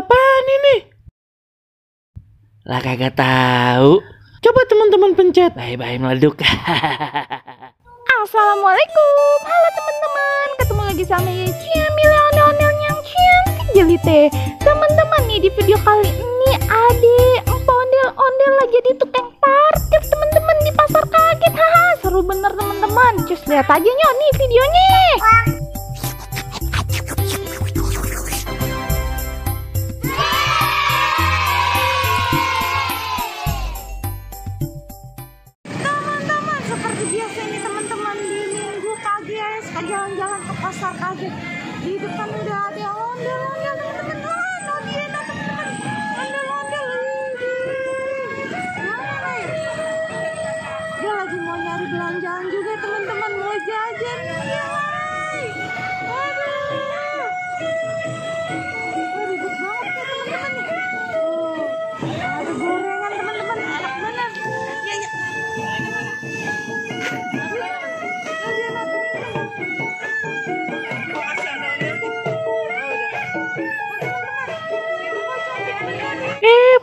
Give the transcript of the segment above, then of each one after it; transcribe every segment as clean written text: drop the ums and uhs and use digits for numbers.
apaan ini? Lah kagak tahu. Coba teman-teman pencet. Bye-bye meleduk. Assalamualaikum, halo teman-teman. Ketemu lagi sama Ciamila ondel-ondel yang cantik jelite. Teman-teman nih, di video kali ini Ade ondel-ondel lagi di tukang parkir teman-teman di pasar kaget. Haha, seru bener teman-teman. Cus lihat aja nih videonya. Seperti biasa ini teman-teman, di minggu pagi ya suka jalan-jalan ke pasar kaget. Di depan udah ada ondel-ondel teman-teman. Teman-teman, ondel-ondel dia lagi mau nyari belanjaan juga teman-teman, mau jajan dia. Ribet banget nih teman-teman nih. Ada gorengan teman-teman, enak banget. Ya.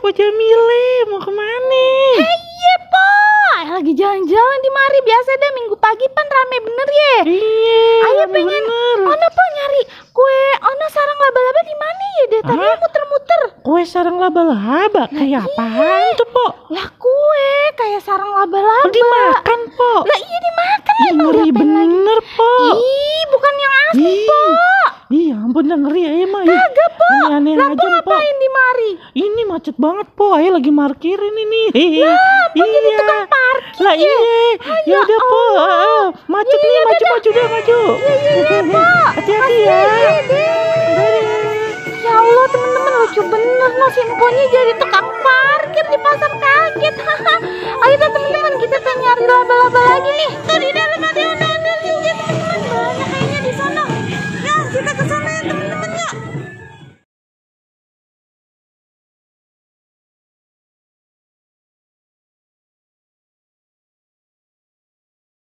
Po Jamile mau kemana? Iya po, lagi jalan-jalan di mari. Biasa deh minggu pagi pan rame bener ya. Iya. Ayo pengen Ono po nyari kue Ono sarang laba-laba di mana ya deh? Tadi muter-muter. Kue sarang laba-laba kayak apaan tuh po? Lah kue kayak sarang laba-laba. Dimakan po? Lah iya dimakan lah. Ngeri bener po. Ih bukan yang asli po. Iya ampun, ngeri ya mah. Kagak po. Aneh-aneh lah aja po. ngapain di mari? Ini macet banget po. Ayo lagi parkirin ini. Lah po jadi tukang parkir. Lah iya. Ya udah po. Macet nih, maju deh maju. Iya po. Hati-hati ya. Ya Allah teman-teman, lucu bener loh si emponya jadi tukang parkir di pasar kaget. Ayo deh teman-teman, kita nyari laba-laba lagi nih. Tuh di dalam ada